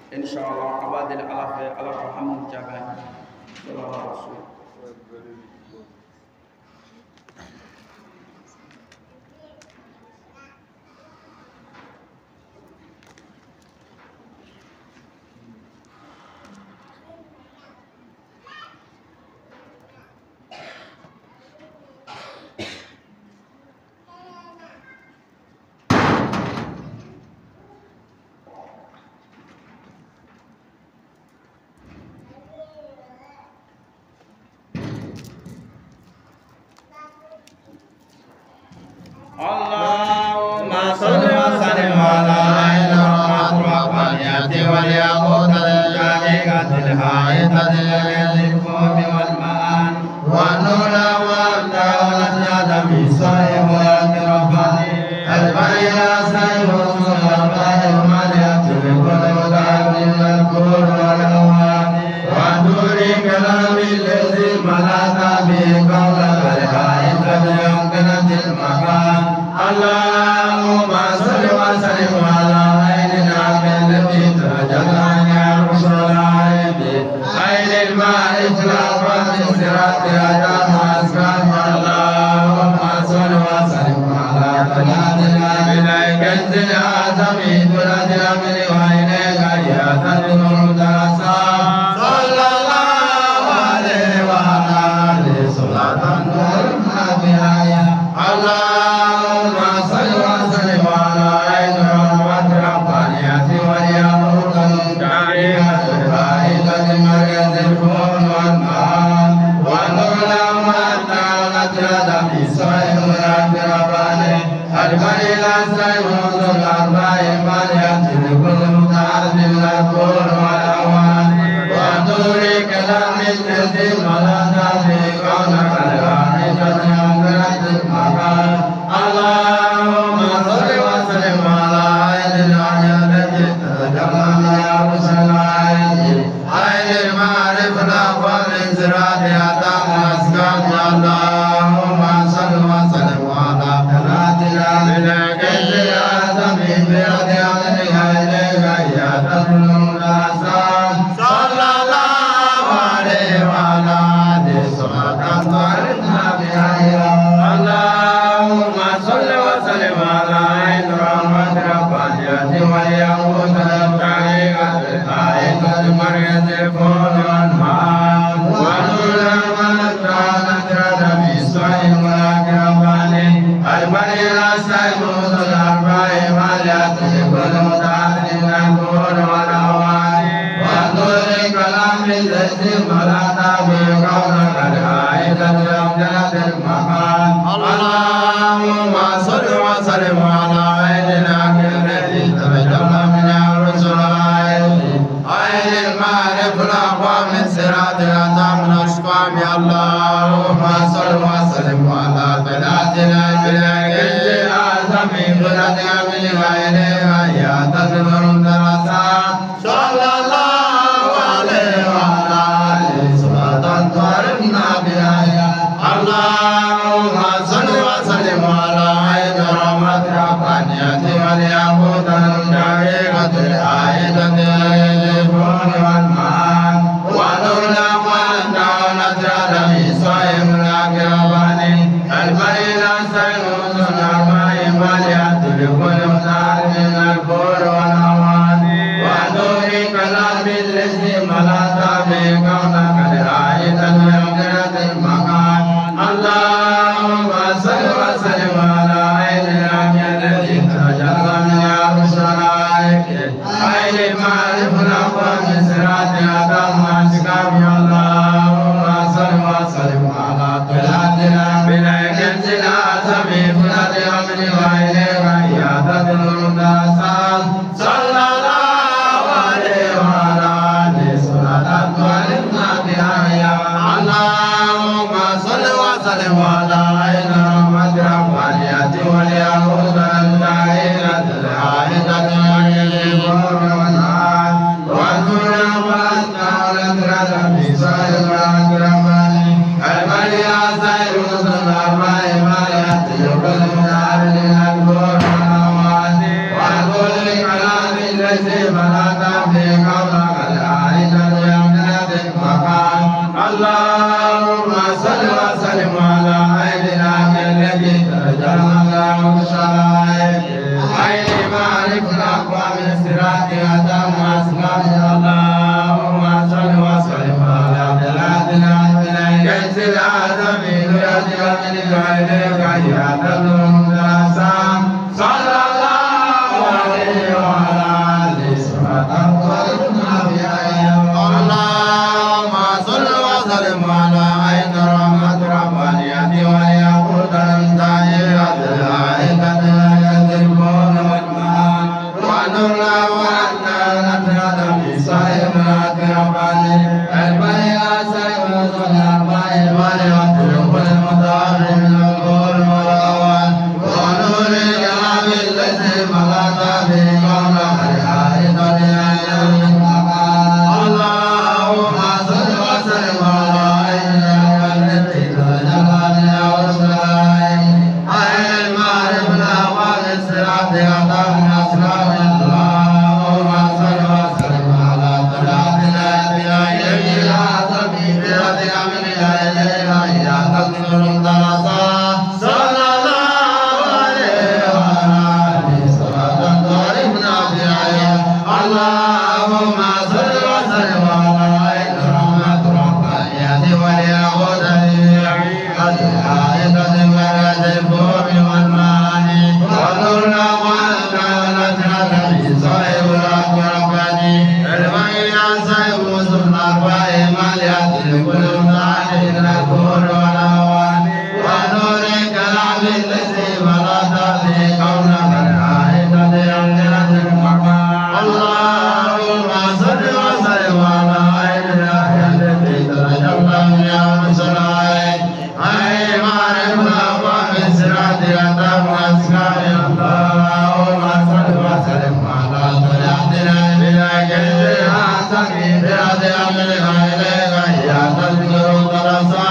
Inshallah abadil ala fe ala ko hamu jabe sallallahu alaihi wasallam. اللهم صل وسلم على عين الرحمة الربانية والياقوت الجالقة الحائطة للفهم والمآن والنور والدولة آدم صاحب الرباني البين صاحب الأرباح المالية لكل متعب الكون والأوان ونور كلام الذي ملأت به قولك الحائطة يمكنة المكان. اللهم صل وسلم على عين العبد التي تجلى عنها رسل العيب عين الماء الأرض صراط آدم أسكان. اللهم صل وسلم على طلعت العبد كنز الأعظم طلعت الأمر وإليك يا المرتسى صلى الله عليه وعلى آله صلاة ترفع بها. اللهم صل وسلم على عين الرحمة الربانية والياقوت الجارية الفائدة مركز الكون والمعان ونور الأموات الأدم صاحب الرب الرباني البري صاحب الأربع المالية لكل متعلم الكون والأوان ونور كلام الذي ملأت به كونك الواحدة يمكنة المكان. اللهم صل وسلم على عين العين التي تتجلى منها رسل العين عين المعرفة الأقوال انصراف آدم وأسكان. اللهم صل وسلم على ثلاث الكنز الأعظم برد عدلها إليك يا المرسل صلى الله عليه وعلى آله صلاة تعرفنا بها. اللهم صل وسلم على عين الرحمة الربانية والياقوت الطريقة الحائطة مركز الكون والمعان ونور الملك الأدم صاحب الرباني البري صاحب الأربع مالية لكل متعلم الكون والأوان ونور كلام الذي ملأت به كونك الحائطة يمكنة المكان. اللهم صل وسلم على عين التي تتجلى منها رسل العين عين المعرفة الأقوام صراط الأدم الأشقام. اللهم صل وسلم على طلعت الكنز الأعظم طلعت أمرها إليها يا تدبر درسا صلى الله عليه وعلى آله صلاة تعرفنا بها. اللهم صل وسلم على عين الرحمة الربانية والياقوت الجارية الحائطة للكون والمعان ونور الأموال دولة آدم صاحب الأقربان البري صاحب الأربع مالية لكل متعلم الكون والأوان ونور كلام الذي ملأت به كونك الحائطة يمكنة المكان. اللهم صل وسلم على عين العين التي تتجلى منها رسل العين عين الماء معرفنا ومسرات آدم أشكام اللهم صل وسلم على طلعتنا بلا كنزنا سميفنا لأمن وإليك عيادة المدرسة صلى الله عليه وعلى آله صلاة تعرفنا بها يا اللهم صل وسلم على عين رحمة ربانية واليهود الدائرة العائدة واليهود والعاد والنور والنار في سائر الأكرمان المريا سائر الأربع ما يأتي كل من أهل الأكبر والأوان وكل كلام الذي بلغ في قولك العائدة يمنة المكان اللهم صل وسلم على عيننا التي ترجمنا وشرائع عين معرفنا أقوام الصراط أدم أسلام اللهم صل وسلم على بلادنا كنز الأعظم نرجو من إليك يا المدرسة صلى الله عليه وعلى آله صلاة تعرفنا بها اللهم صل وسلم على عين رحمة ربانية والياقوت الدائرة العائدة الكون والمعان ونرى وأنا نترى في صاحب الأكرمان البيع سيف الأربع والياقوت المتعرف الكون والأوان ونور الكلام الذي ملأت به قولك العائدة اللهم صل وسلم على عين التي تجلى والسلام عين المعرفة والصراط أدم أسلام اللهم صل وسلم على طلعتنا بلا يمين العظم برد أمرنا إليها يا تنظر الدرسة صلى الله عليه وعلى آله صلاة تعرفنا بها اللهم صل وسلم على عين رحمة ربانية واليهود العائدة مرد الفور والمعاني ونورنا وأنت في صاحب الأكبر المية صاحب الأربع ماليات لكل متعالي الكون والأوان ونور كلام الذي بلغت به قولك العائدة يمنة المقام اللهم صل وسلم على عين التي ترجمنا بها بسرعة أي معرفة ومن سرعة أدم أسكان اللهم صل وسلم على طلعتنا بلا كنز الأعظم برد أمرك إليك يا تذكر الدرسة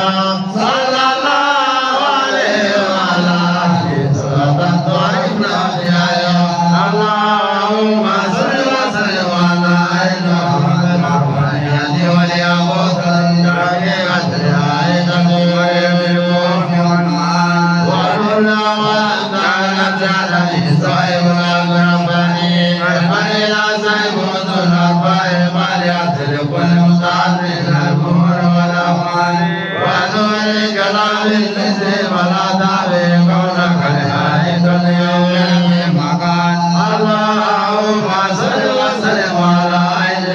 صلى الله عليه وعلى آله صلاة تعرفنا بها اللهم صل وسلم على عين رحمة الرحمن والياقوت الدائرة العائدة والملك والمعان ونورنا وأنت على صاحب الرباني الملك صاحب الأربع ماليات لكل متعرف الكون والأوان ونور الكلام الذي بلغت به قولك العائدة يوم المكان اللهم صل وسلم على عين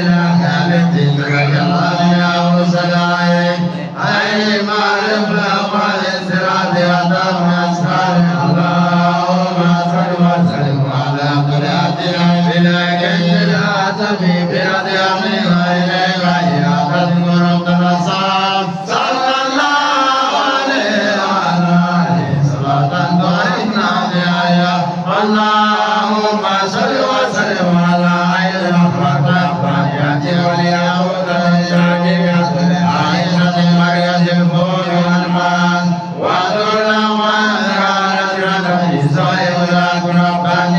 التي تجلى بها وسلائك عين معرفة والصراط أدم أسرار اللهم صل وسلم على طلعتنا بلا كنز الأعظم برد أمرك إليك يا تذكر الدرسة صلى الله عليه وعلى آله صلاة تعرفنا بها يا اللهم صل وسلم على عين رحمة ربانية واليهود الجاهلية العائشة مريم الفور والمان ونور وأنت في صاحب الأكرمان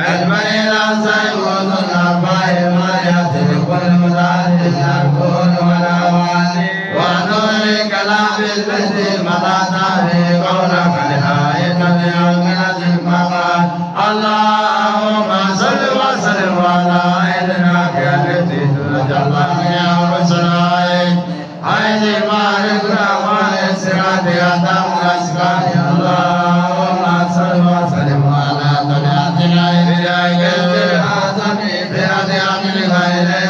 الملك صاحب الأربع ما يأتي لكل متعرف الكون والأوان ونور الكلام الذي ملأت به قولك العائدة يمنة المقام اللهم صل وسلم على عيننا التي تجلى بها وسلائك عين معرفة والصراط أدم أسكان اللهم صل وسلم على طلعتنا إليك العظم برد أمرك إليك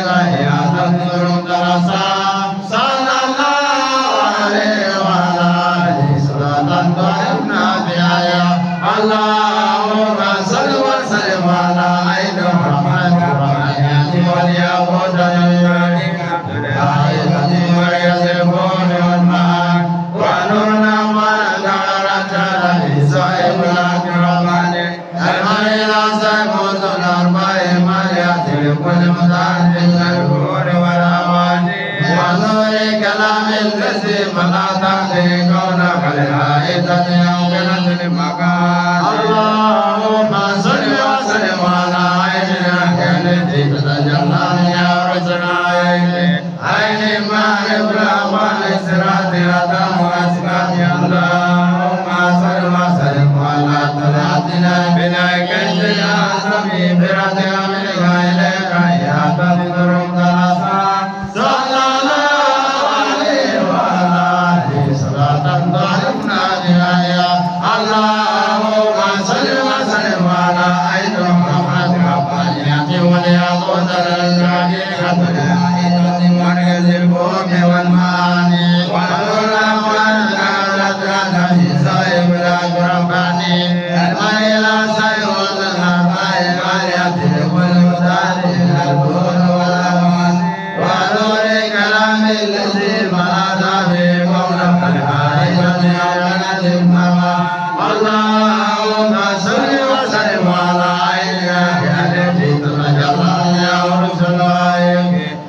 فلا تهدي كونك لهائتة أو كنة المكان. اللهم صل وسلم على عينك التي تتجلى بها رسل عين معرفة الأقوال الصراط أتم وأسباب. اللهم صل وسلم على طلعتنا بلا كنز الأعظم برد منك إليك يا تنظر درسا. صلى الله عليه وعلى آله صلاة تعرفنا بها. يا اللهم صل وسلم على عين الرحمة ربانية والياقوت الحقيقة الحقيقة مركز الفهم والمعاني ونور صاحب الرباني الميل سير الأربع العالية لكل متعلق الكون والأمان ونور كلام الذي ملاذ به قولك الحائطة أمنة الماء. اللهم صل وسلم على عينك التي تتجلى بها رسل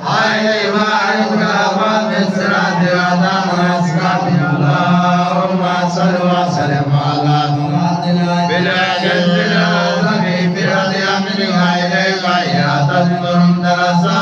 عين معرفة أبواب الصراط وأتم أسباب. اللهم صل وسلم على بلا جد الأعظم برد أمرك إليك يا تنظر درسا.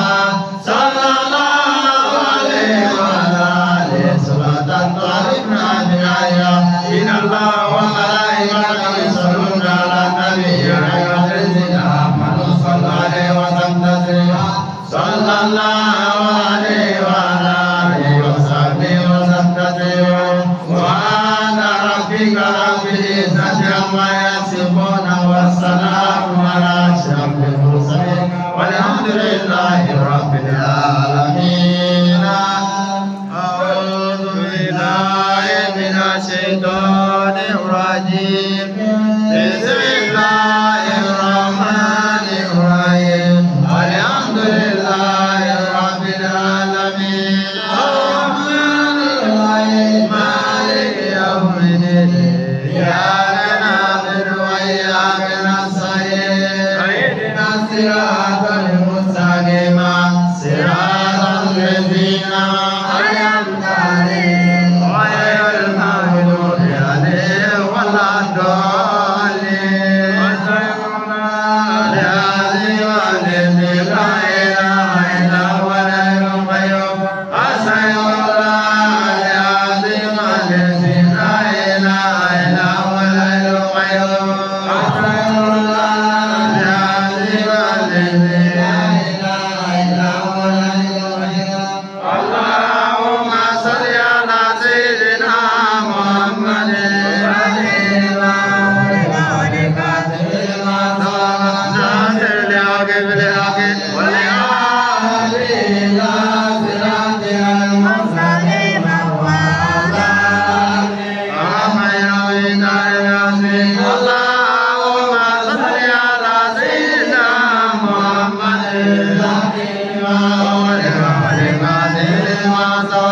صلى الله عليه وعلى آله صلاة تعرفنا بها. إن الله وملائكته يصلون على النبي يا أيها الذين آمنوا صلوا عليه وسلموا تسليما. صلى الله عليه وعلى آله وصحبه وسلم تسليما. سبحان ربك رب العزة عما يصفون والسلام على أشرف المرسلين والحمد لله رب العالمين. أعوذ بالله من الشيطان الرجيم. بسم الله الرحمن الرحيم. الحمد لله رب العالمين الرحمن الرحيم مالك يوم الدين إياك نعبد وإياك نستعين اهدنا الصراط المستقيم صراط الذين أنعمت عليهم غير المغضوب عليهم ولا الضالين. العظيم الذي لا إله إلا هو الحي القيوم. أستغفر الله العظيم الذي لا إله إلا هو الحي القيوم. أستغفر الله العظيم الذي لا إله إلا هو الحي القيوم. اللهم صل على سيدنا محمد اللهم صل على سيدنا محمد اللهم صل على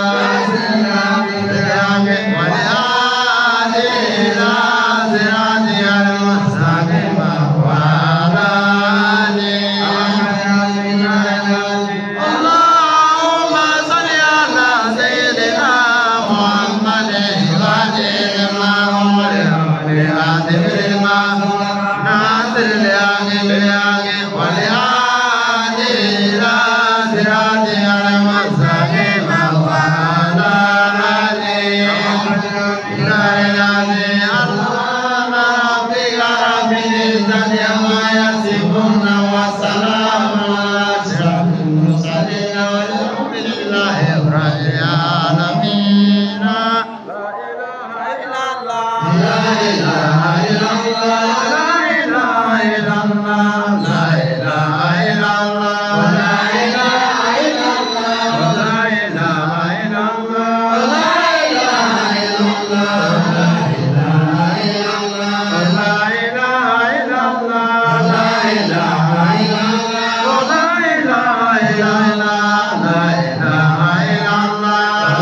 سيدنا محمد وسلام على أشرف المرسلين والحمد لله رب العالمين. لا إله إلا الله لا إله إلا الله لا إله إلا الله لا إله إلا الله لا إله إلا الله لا إله إلا الله لا إله إلا الله لا إله إلا الله لا إله إلا الله لا إله إلا الله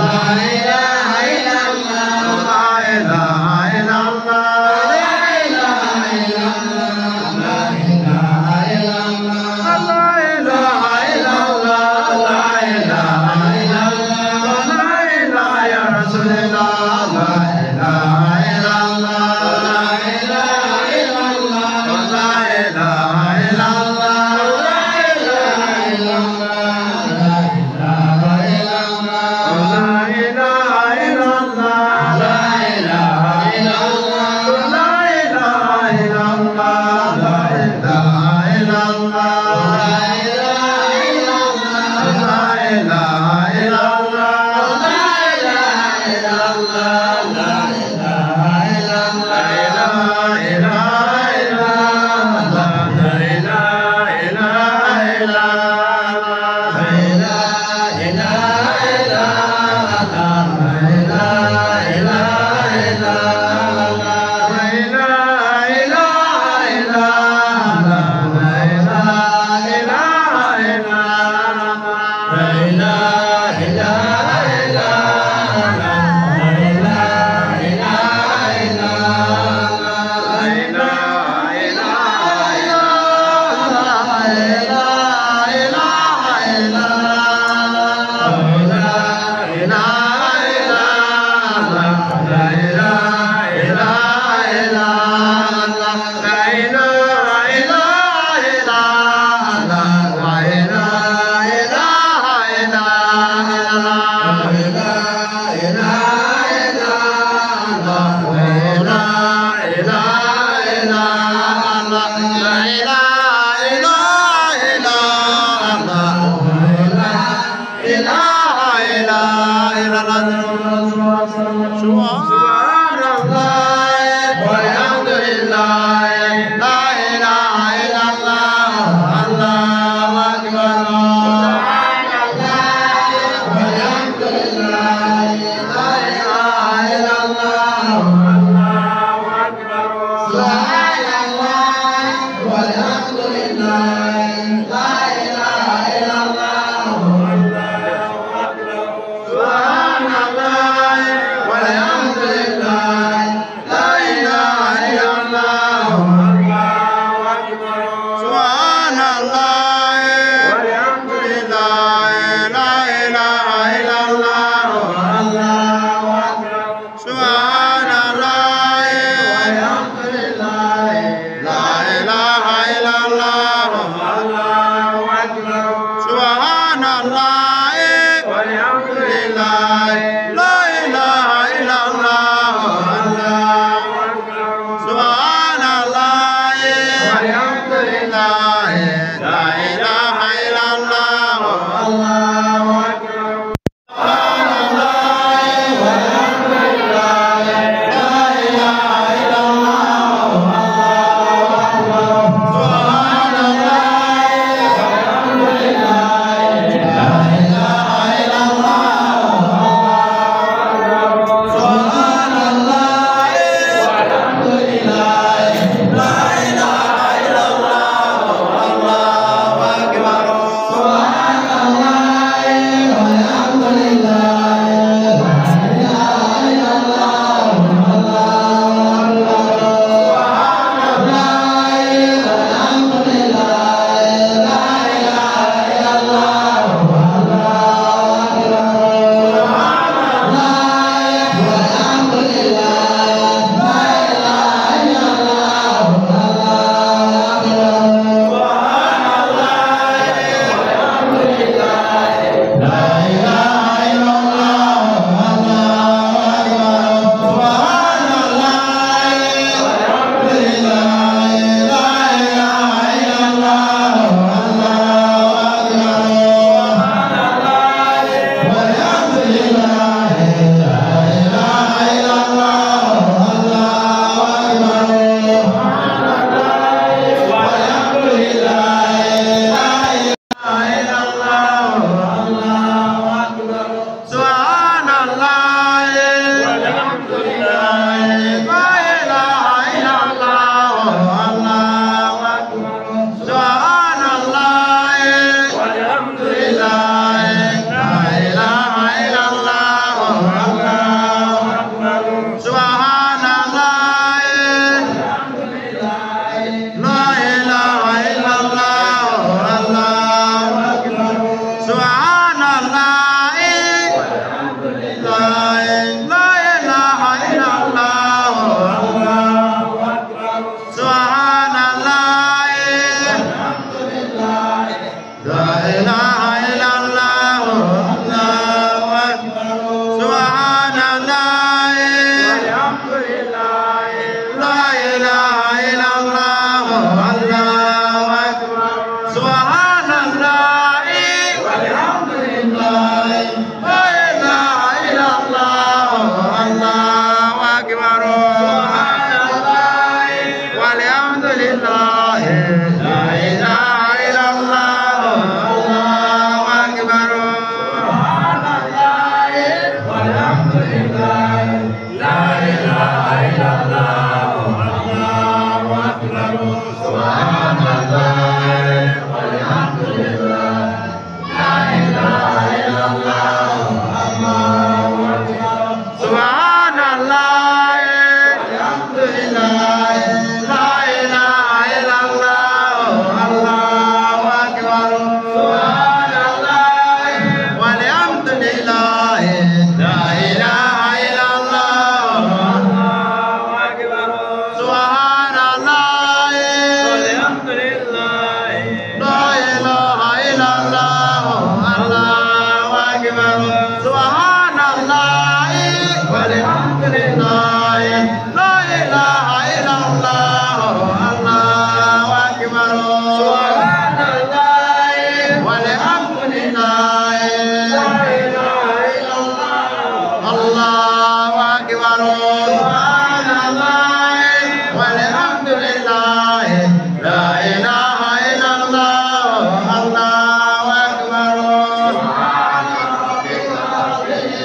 La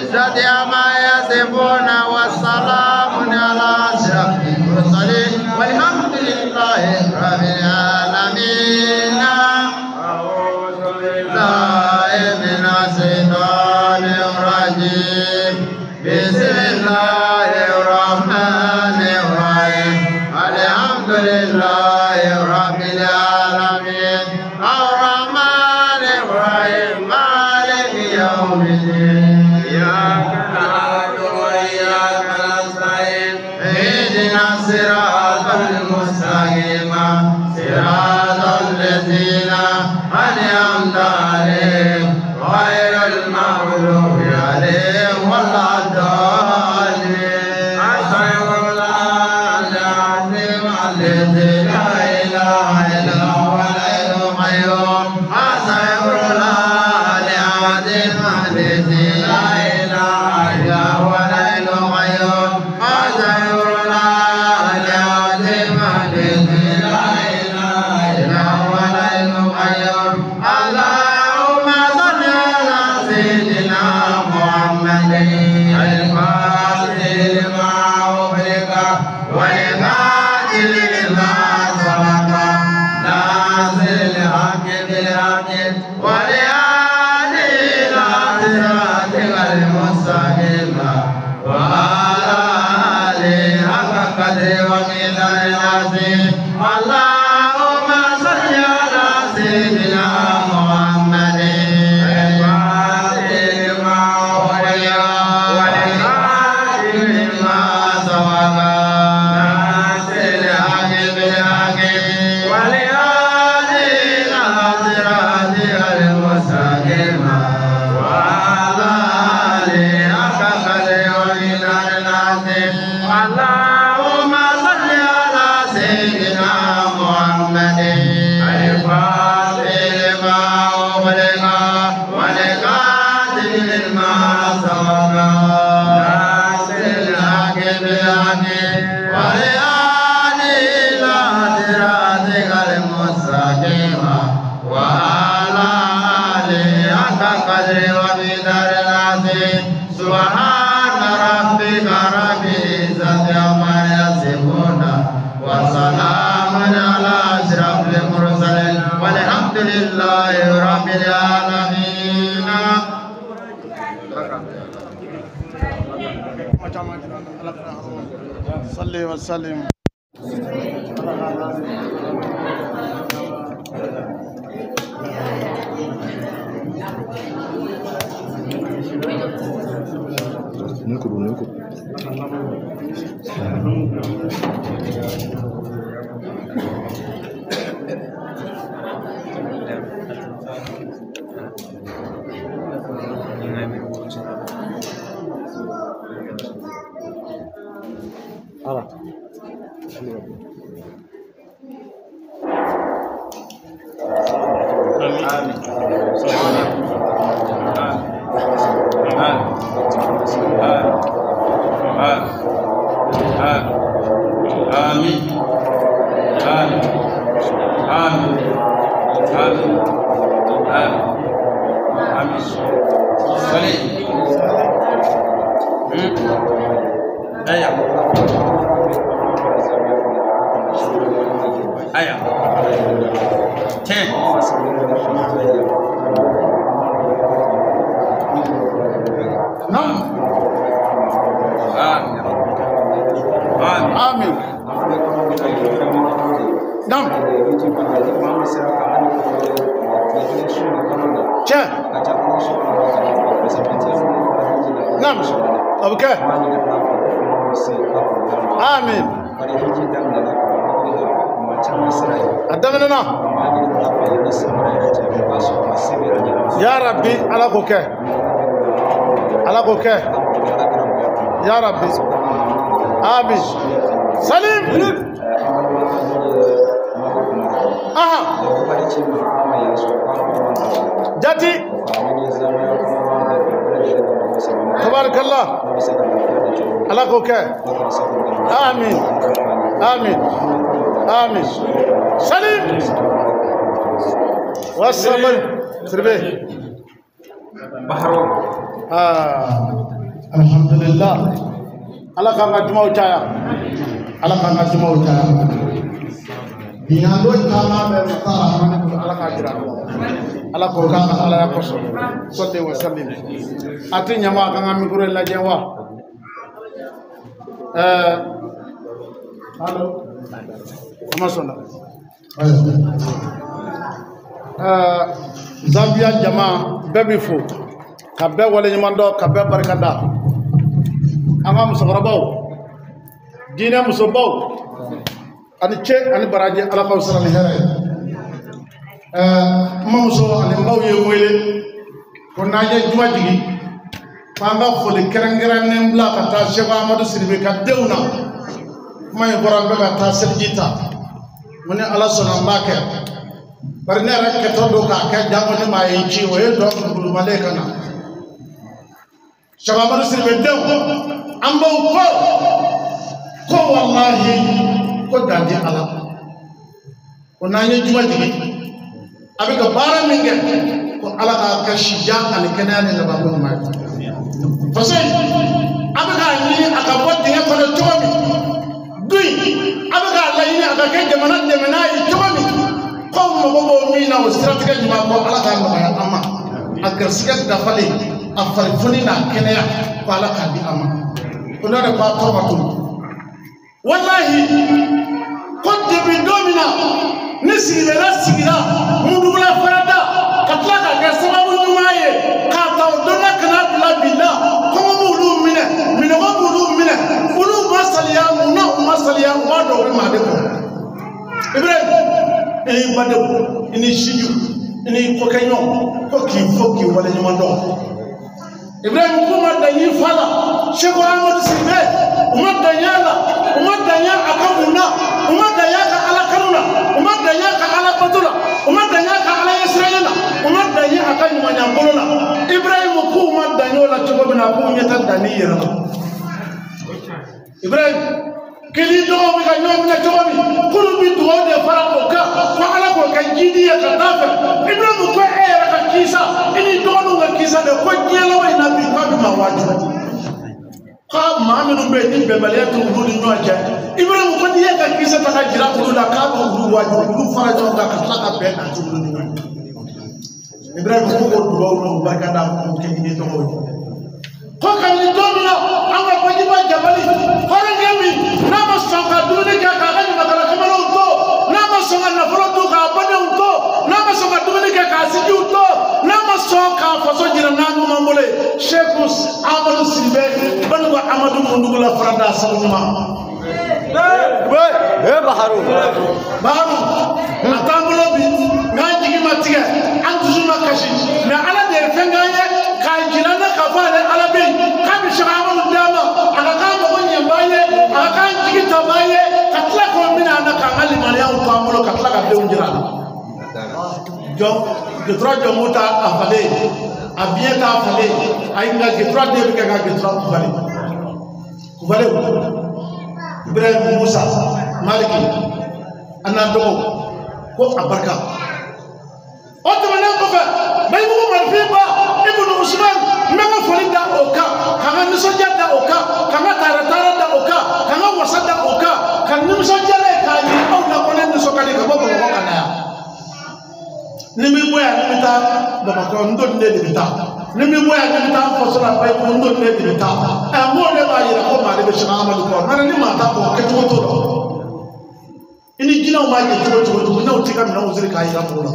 العزة عما يصفون والسلام على أشرف المرسلين والحمد لله رب العالمين. أعوذ بالله من الشيطان الرجيم. بسم الله الرحمن الرحيم. الحمد لله رب العالمين الرحمن الرحيم مالك يوم الدين. إياك نعبد وإياك نستعين اهدنا الصراط المستقيم صراط الذين أنعمت عليهم غير المغضوب عليهم ولا الضالين. أستغفر الله العظيم الذي لا إله إلا هو الحي القيوم. أستغفر الله العظيم الذي لا إله إلا هو الحي القيوم. أستغفر الله العظيم الذي لا إله إلا هو الحي القيوم. اللهم صل على سيدنا محمد الفاتح لما أغلق والقاتل لما سبق ناصر الحق بالحق والهادي إلى صراطك المستقيم وعلى آله حق قدره ومقداره العظيم. اللهم صل على سيدنا محمد الفاتح لما أغلق والقاتل لما سبق ناصر الحق بالحق والهادي إلى صراطك المستقيم وعلى آله حق قدره ومقداره العظيم. اللهم صل على سيدنا محمد الفاتح لما أغلق والقاتل لما سبق ناصر الحق بالحق والهادي إلى صراطك المستقيم وعلى آله حق قدره ومقداره العظيم. سبحان ربك رب العزة عما يصفون وسلام على أشرف المرسلين والحمد لله رب العالمين. صلي وسلم. Ya Rabbi, ala ko kɛ, ala ko kɛ, Ya Rabbi, amin. Salim, aha, jati, tabarakallah, ala ko kɛ, amin, amin, amin. Salim, wassalam. Sirbe. Bahro. Ah. Alhamdulillah. Ala k'an ka jumaw caya. Ala k'an ka jumaw caya. Bi an do taama bɛ masa rahmani bolo Ala k'a jira an na. Ala k'o k'an ka Alaya kosɔn. Salli wa sallim. A ti ɲama k'an ka micro lajɛ wa? Allo. O ma sɔn dɛ. Zambia jama bɛɛ bi fo ka bɛɛ waleɲuman dɔn ka bɛɛ barika da. An ka musokɔrɔbaw, diinɛ musobaw, ani cɛ ani baraji Ala k'aw sara ni hɛrɛ ye. N mamuso ani n baw ye n wele ko n'an ye juma jigin k'an ka foli kɛrɛnkɛrɛnnen bila ka taa Sɛki Amadu Sidibe ka denw na. Kuma in fɔra n bɛ ka taa seliji ta, n ko ni Ala sɔnna n b'a kɛ. Bari ne yɛrɛ kɛtɔ don k'a kɛ janko ni maa ye n ci, o ye dɔ kulubali ka na. Sɛki Amadu Sidibe denw, an b'aw kɔ ko walahi ko dan tɛ Ala. Ko n'an ye juma jigin a bɛ ka baara min kɛ ko Ala k'a kɛ sijan ani kɛnɛya ni labanko ɲuman ye. Parce que a bɛ k'a ɲini a ka bɔ dingɛ kɔnɔ cogo min, du in a bɛ k'a laɲini a ka kɛ jamana dɛmɛ n'a ye cogo min, k'aw mago b'o min na o siratigɛ ɲuman ko Ala k'a nɔgɔya an ma. A garisigɛ dafalen, a farifoni n'a kɛnɛya ko Ala k'a di an ma. Ko n'o de ko a tɔ ka tunu. Walahi ko depuis don min na ni sigibɛla sigira mudugula farada ka tila ka kɛ sababu ɲuman ye k'a ta o don na ka na bila bi la, kɔngɔ b'olu minɛ, minɔgɔ b'olu minɛ, olu ma saliya mun na, u ma saliya u b'a dɔn u bɛ maa de kɔ. Ibrahim, i n'i badenw, i n'i sinjiw, i n'i kɔkɛɲɔgɔn ko k'i fo k'i waleɲuman dɔn. Ibrahim k'u ma dan y'i fa la, Sɛki Amadu Sidibe u ma dan y'a la, u ma dan y'a a ka mun na, u ma dan y'a ka Ala kanu na, u ma dan y'a ka Ala bato la, u ma dan y'a ka Ala ɲɛsiranya la, u ma dan y'a ka ɲumanya bolo la. Ibrahim k'u ma dan y'o la cogo min na, k'u ɲɛ tɛ danni yɛrɛ la. Ibrahim k'i dɔgɔw bɛ ka ɲɔgɔn minɛ cogo min, k'olu bɛ dugawu de fara o kan ko Ala k'o kɛ jidi ye ka taa fɛ. Ibrahim ko e yɛrɛ ka kisa, i ni dɔgɔninw ka kisa de ko diɲɛ laban in na bi k'a bɛ maa waaju. K'a maa minnu bɛ yen ni bɛnbaliya t'u olu ni ɲɔgɔn cɛ, Ibrahim ko n'i ye ka kisa ta ka jira olu la k'a bɛ olu waaju, olu fara ɲɔgɔn kan ka tila ka bɛn nati olu ni ɲɔgɔn cɛ. Ibrahim ko k'o dugawu n'o barika da k'o kɛ i ni dɔgɔw ye. Ko kabini don min na an ka bajiba jabali hɔrɔnkɛ min n'a ma sɔn ka dumuni kɛ k'a ka ɲamakala kamalenw to, n'a ma sɔn ka nafolo to k'a badenw to, n'a ma sɔn ka dumuni kɛ k'a sinjiw to, n'a ma sɔn k'a faso jira n'a ɲuman bolo ye, Sɛki Amadu Sidibe Banuba Amadu Mundugula farada sabu ɲuman. Baharu. Baharu, a t'an bolo bi, nka an jigi ma tigɛ, an dusu ma kasi, mɛ Ala de ye fɛn k'an ye k'a jira an na k'a fɔ ale Ala bɛ yen, k'a bɛ Sɛki Amadu d'a ma, a ka k'an mago ɲɛbaa ye, a ka k'an jigi tabaa ye, ka tila k'o minɛ an na k'an ka limaniyaw to an bolo, ka tila ka denw jira an na. Jɔn, gɛtura jɔnko t'a a falen, a biɲɛ t'a falen, ayi nka gɛtura den bɛ kɛ ka gɛtura kufalen. Kufalen, Ibrahim Musa, Maliki, an n'an dɔgɔw, ko a barika. O tɛmɛnen kɔfɛ, Bayibugu marifin ba Ibunu Usman, n bɛ n ka foli da o kan, ka n ka nisɔndiya da o kan, ka n ka taara taara da o kan, ka n ka wasa da o kan, ka nisɔndiyalen k'a yira aw la ko ne nisɔn ka di ka bɔ Bamakɔ ka na yan. Ni min bɔ yan ne bɛ taa Bamakɔ, n donni de bɛ taa. Ni min bɔ yan ne bɛ taa n faso la Bayibugu, n donni de bɛ taa. Ɛ n k'o de b'a yira ko maa de bɛ Sɛki Amadu kɔ, n'o tɛ ni maa t'a kɔ kɛcogo t'o la. I ni jinɛw b'a jɛ cogo cogo jinɛw t'i ka minɛnw siri k'a yira mɔgɔw la.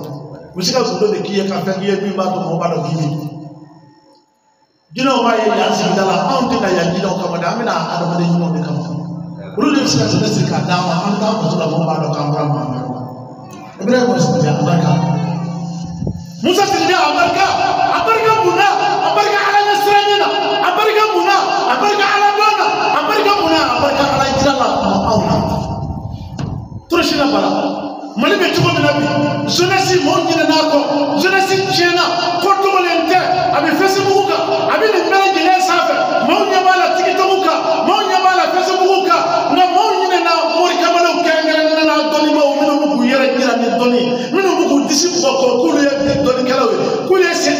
U bɛ se ka gundo de k'i ye ka fɛn k'i ye min b'a to mɔgɔw b'a dɔn k'i ye. Jinɛw b'a ye yan sigida la, anw tɛ na yan jinɛw kama dɛ, an bɛ na adamaden ɲumanw de kama. Olu de bɛ se ka sɛbɛn siri k'a d'a ma, an bɛ taa faso la mɔgɔw b'a dɔn k'an bɔra maa ma. Ibrahima Sidibe a barika. Musa Sidibe a barika, a barika mun na, a barika Ala ɲɛsiranɲɛ na, a barika mun na, a barika Ala dɔn na, a barika mun na, a barika Ala jira la anw na. Torosi la bala. Mali bɛ cogo min na bi, jeunesse mɔgɔw ɲinɛna a kɔ, jeunesse tiɲɛna, ko dogolen tɛ, a bɛ Facebook kan, a bɛ nin bɛɛ lajɛlen sanfɛ, maaw ɲɛ b'a la TikTok kan, maaw ɲɛ b'a la Facebook kan, nka maaw ɲinɛna mori kamalenw kɛrɛnkɛrɛnnenya la dɔnnibaaw minnu bɛ k'u yɛrɛ jira ni dɔnni ye, minnu bɛ k'u disi bugɔ k'olu ye dɔnnikɛlaw ye, k'olu ye sen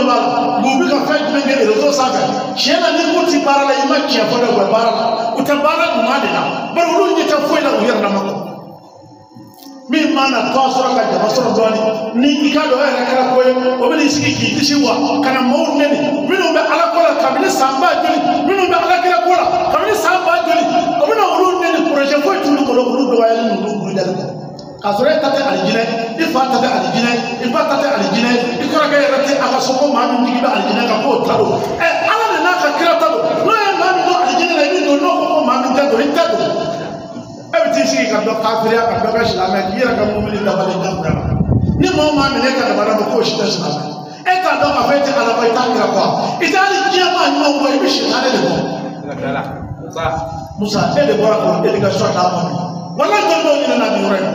ɲɛ b'a la nka u bɛ ka fɛn jumɛn kɛ réseau sanfɛ tiɲɛ na n'i k'u ti baara la i ma tiɲɛ fɔ dɛ u bɛ baara la u tɛ baara ɲuman de la bari olu ɲɛ tɛ foyi la u yɛrɛ dama kɔ min mana tɔn sɔrɔ ka jama sɔrɔ dɔɔnin ni i ka dɔn e yɛrɛ kɛra ko ye o bɛ n'i sigi k'i disi wa ka na maaw nɛni minnu bɛ ala ko la kabini san ba joli minnu bɛ ala kira ko la kabini san ba joli o bɛ na olu nɛni projet foyi t'olu bolo olu dɔgɔyali n'olu burujali kɔ k'a sɔrɔ e ta tɛ alijinɛ i fa ta tɛ alijinɛ i ba ta tɛ alijinɛ i kɔrɔkɛ yɛrɛ tɛ a ka so ko maa min jigi bɛ alijinɛ kan k'o ta don ɛ ala de n'a ka kira ta don n'o ye maa min don alijinɛ la i bɛ don n'o ko ko maa min tɛ don i tɛ don e bɛ t'i sigi ka dɔ kafiriya ka dɔ kɛ silamɛ k'i yɛrɛ ka mobili dabali jagoya la ni maa o maa minɛ ka dabada bɔ k'o si tɛ silamɛ e t'a dɔn k'a fɔ e tɛ ala kɔ i t'a kira kɔ i tɛ hali diɲɛ maa ɲumanw kɔ i bɛ sitanɛ de kɔ Musa e de bɔra k'o délégation d'a ma bi walayi dɔnnibaw ɲinɛna nin yɔrɔ in na.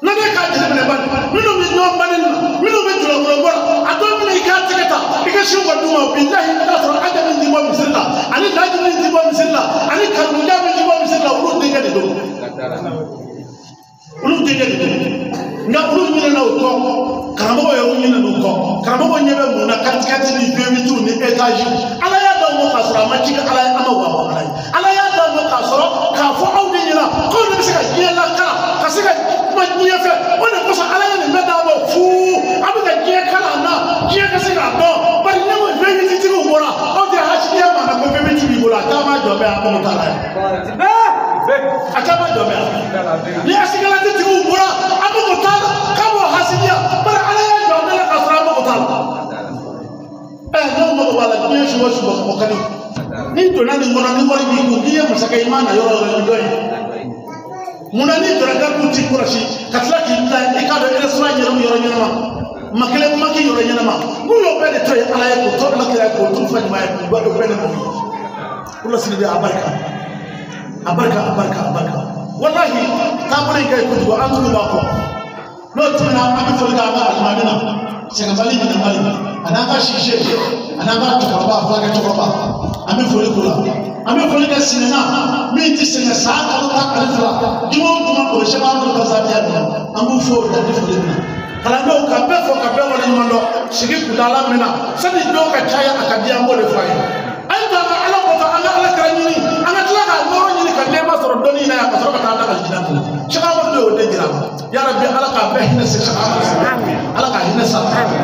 N'a ne k'a jateminɛ bani minnu bɛ ɲɔgɔn bani na minnu bɛ jɔlɔkɔlɔbɔ la a dɔw bɛna i k'a tɛgɛ ta i ka sin ka d'u ma bilahi i b'a sɔrɔ aja min ti bɔ misiri la ani laji min ti bɔ misiri la ani kanuja min ti bɔ misiri la olu denkɛ de don olu denkɛ de don nka olu ɲinɛna o kɔ karamɔgɔ yɛrɛ ɲinɛna o kɔ karamɔgɔ ɲɛ bɛ mun na katikati ni V8 ni étage ala y'a d'aw ma k'a sɔrɔ a ma jigin ala ye a ma wa ala ye ala y'a d'aw ma k'a sɔrɔ k'a fɔ aw de ɲɛna k'aw de bɛ se ka diɲɛ lakana ka se ka kuma diɲɛ fɛ o de kosɔn ala ye nin bɛɛ d'a ma fu a bɛ ka diɲɛ kalan na diɲɛ ka se k'a dɔn bari ne ko V8 tigiw bɔra aw tɛ hasidiya maa na ko V8 b'i bolo a caman jɔ bɛ a kɔnɔ t'a la ye a caman jɔ bɛ a ni asigalati tigiw bɔra a mago t'a la k'a b'o hasidiya bari ala y'a jɔ ne la k'a sɔrɔ a mago t'a la ɛ n'aw mago b'a la diɲɛ sugu o sugu o ka di n'i donna nin kɔnɔ ni wari b'i kun k'i ye masakɛ i ma na yɔrɔ o yɔrɔ ni dɔ ye munna n'i donna garibu t'i kɔlɔsi ka tila k'i bila i k'a dɔn restaurant ɲɛnama yɔrɔ ɲɛnama ma kelen ma k'i yɔrɔ ɲɛnama n'u y'o bɛɛ de to yen ala ye k'o to ala kira ye k'o to fa ɲuman ye k'o bɛɛ de mɔ o la sini bɛ a barika a barika a barika a barika walahi taabolo in ka ɲi kojugu an tulu b'a kɔ n'o tɛmɛna an bɛ foli kɛ an ka alimami na sɛgɛnbali ɲinɛbali a n'an ka sise a n'an ka cɛkɔrɔba fulakɛ cɛkɔrɔba an bɛ foli k'o la an bɛ foli kɛ sinɛna min tɛ sɛgɛn san kalo 12 juma o juma o bɛ sɛbɛn an bolo ka zabiya minɛ an b'u fo o da foli min na kalandenw ka bɛɛ fɔ ka bɛɛ waleɲuman dɔn sigi kuntaala mɛnna sani dɔw ka caya a ka di an b'o de fɔ a ye a ye to an ka ala kɔtɔ an ka ala kira ɲini an ka tila k'a nɔrɔ ɲini ka nɛɛma sɔrɔ dɔnni in na yan ka sɔrɔ ka taa da ka jinɛ kɔnɔ Sɛki Amadu de y'o de jira yarabi ala k'a bɛɛ hinɛ se Sɛki Amadu ala k'a hinɛ sa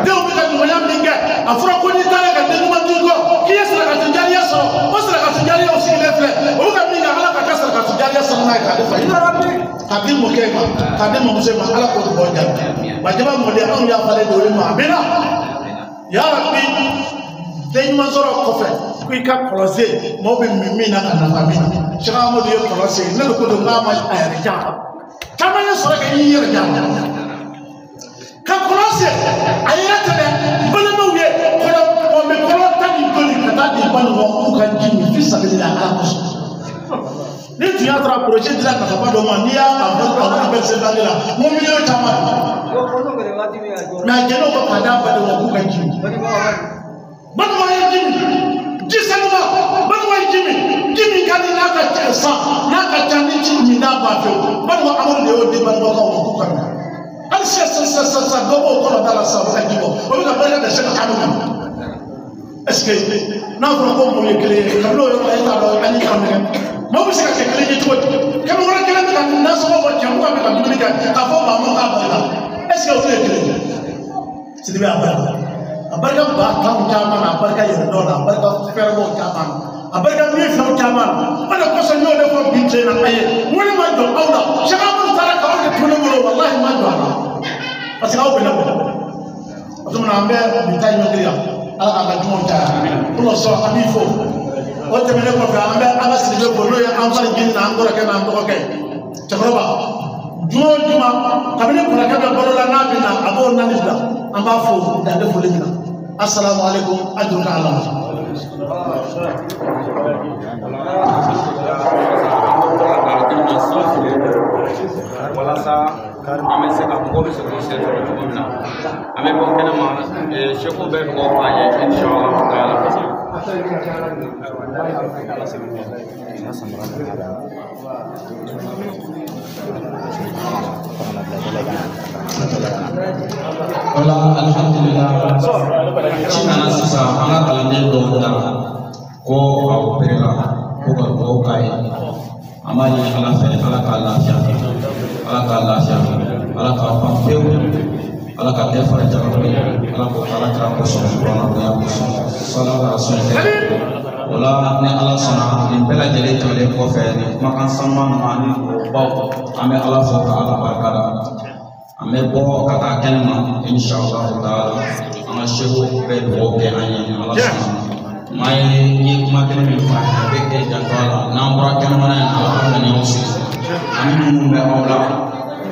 denw bɛ ka ɲumanya min kɛ a fɔra ko n'i taara ka den ɲuman dun kɔ k'i ye sarakati jariya sɔrɔ o sarakati jariyaw sigilen filɛ o bɛ ka min kɛ ala k'a ka sarakati jariya sɔrɔ n'a ye k'a di fa ye k'a di mɔkɛ ma k'a di mɔmuso ma ala k'o dugawu jaabi wa jaba mɔden anw y'a falen de o ye ma a mɛnna yarabi den ɲuman sɔrɔ kɔfɛ ko i ka kɔlɔsi maaw bɛ min min na ka nafa min na Sɛki Amadu ye kɔlɔsi ne de ko don k'a ma a yɛrɛ janfa caman ye sɔrɔ kɛ i yɛrɛ janfa ka kɔlɔsi a yɛrɛ tɛmɛ balimaw ye kɔlɔ mɛ kɔlɔ ta ni doni ka taa di balima k'u ka ji min fi sabili la ala kosɔn ni tun y'a sɔrɔ a projet dira kasaba dɔ ma n'i y'a a bɔ a wari bɛɛ se bange la n ko miliyɔn caman mɛ a jɛn'o kɔ k'a d'a badenw ma k'u ka ji min balima ye ji min ji sanuma balima ye ji min ji min ka di n'a ka ca san n'a ka ca ni ji min n'a b'a fɛ balima Amadu de y'o di balimakaw ma k'u ka minɛ hali sisan sisan sisan dɔ b'o kɔnɔ da la sisan o bɛ ka ji bɔ o bɛ ka barika da se ka kanu kan est ce que n'a fɔra ko mun ye kelen ye kabini o yɔrɔ la e t'a dɔn an ye ɲɔgɔn nɛgɛ maaw bɛ se ka kɛ kelen ye cogo di kɛmɛ wɛrɛ kelen bɛ ka nasɔngɔ bɔ cɛ mugan bɛ ka dumuni kɛ k'a fɔ maa ma k'a barika est ce que olu ye kelen ye Sidibe a barika a barika ba tanw caman na a barika yɛrɛ dɔw la a barika fɛrɛbɔw caman na a barika min fɛnw caman na o de kosɔn n y'o de fɔ bi tile na a ye n ko ne ma jɔ aw la Sɛki Amadu taara k'aw de to ne bolo walahi n ma jɔ a la parce que aw bɛ ne bolo o tuma na an bɛ bi ta ɲɔngiri yan ala k'an ka jumaw caya o la sɔn an b'i fo o tɛmɛnen kɔfɛ an bɛ an ka Sidibe fo n'o ye an fari jeni n'an kɔrɔkɛ n'an dɔgɔkɛ cɛkɔrɔba juma o juma kabini kɔrɔkɛ bɛ balo la n'a bɛ na a b'o nani bila an b'a fo dan tɛ foli min na asalamu aleykum a juru ka ala ma. Walasa an bɛ se ka mɔgɔw bɛ se k'u sen sɔrɔ cogo min na an bɛ bɔ kɛnɛma seko bɛɛ mɔgɔw f'a ye inshallah taala. Wala alhamdulillah ci nana sisan an ka kalanden dɔw nana ko a operela ko ka dugawu k'a ye. An b'a ɲini Ala fɛ Ala k'a lafiya, Ala k'a lafiya, Ala k'a ban pewu, Ala k'a kɛ fari jagabɔ ye, Ala k'o Ala kira kosɔn, kuranɛ bonya kosɔn, sɔlɔ la sɔn kɛ. O la ni Ala sɔnna nin bɛɛ lajɛlen tɛmɛnen kɔfɛ nin kumakan sanuman ninnu ani o baw an bɛ Ala fo ka Ala barika da. An bɛ bɔ ka taa kɛnɛ ma inshallah taala an ka sekow bɛ dugawu kɛ an ye ni Ala sɔnna. Maa ye n ye kuma kelen min fɔ a ye a bɛ kɛ janto a la n'an bɔra kɛnɛmana in na ala ka ŋaniyaw siri ani minnu bɛ aw la.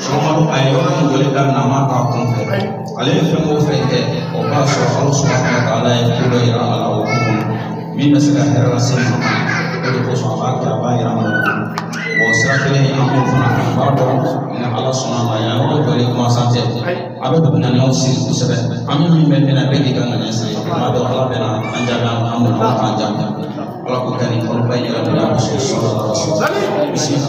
Sɔgɔmadu a ye yɔrɔ in jɔli daminɛ a ma k'a kun fɛ ale ye fɛn o fɛn kɛ o b'a sɔrɔ Ala subahana wa taala ye ko dɔ yira a la o ko kɔnɔ min bɛ se ka hɛrɛ lase ma o de kosɔn a b'a kɛ a b'a yira an na. O sira kelen an b'o fana kan b'a dɔn ni Ala sɔnna ma yan yɔrɔ jɔlen gansan tɛ a bɛ dugu ŋaniyaw siri kosɛbɛ. An bɛ min bɛ min na bɛɛ k'i ka ŋaniya siri b'a dɔn Ala bɛna an jaabi an bɛna Ala k'an jaabi Ala k'o kɛ nin kaloba in yɛrɛ bonya kosɔn sɔrɔ la bisimila.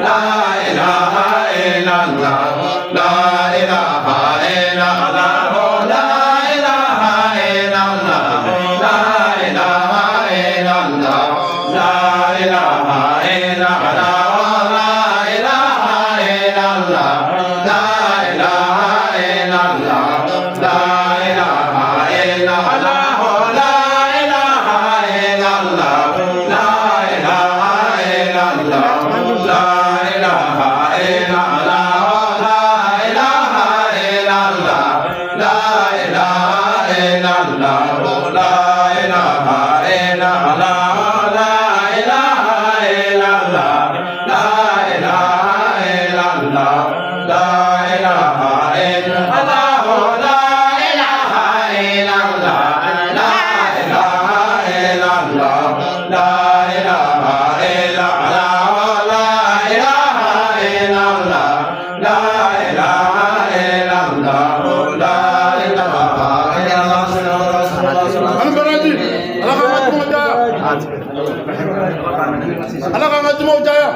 La Ani baraji Ala k'an ka jumaw caya. Ala k'an ka jumaw caya.